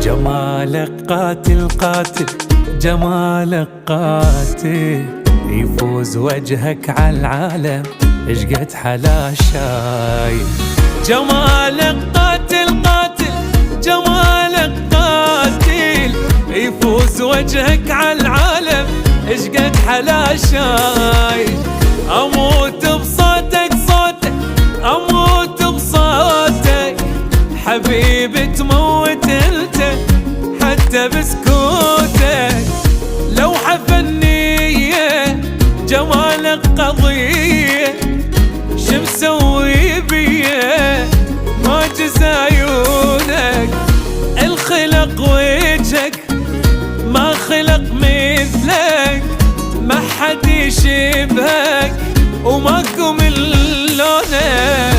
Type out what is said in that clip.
جمالك قاتل قاتل، جمالك قاتل، يفوز وجهك على العالم اشقد حلا شايف. جمالك قاتل قاتل، جمالك قاتل، يفوز وجهك على العالم اشقد حلا شايف. اموت بصوتك صوتك، اموت بصوتك، حبيبي تموت انت حتى بسكوتك. لوحة فنية جمالك قضية، شو مسوي بيه معجز عيونك. الخلق وجهك ما خلق مثلك، ما حد يشبهك وماكو من لونك.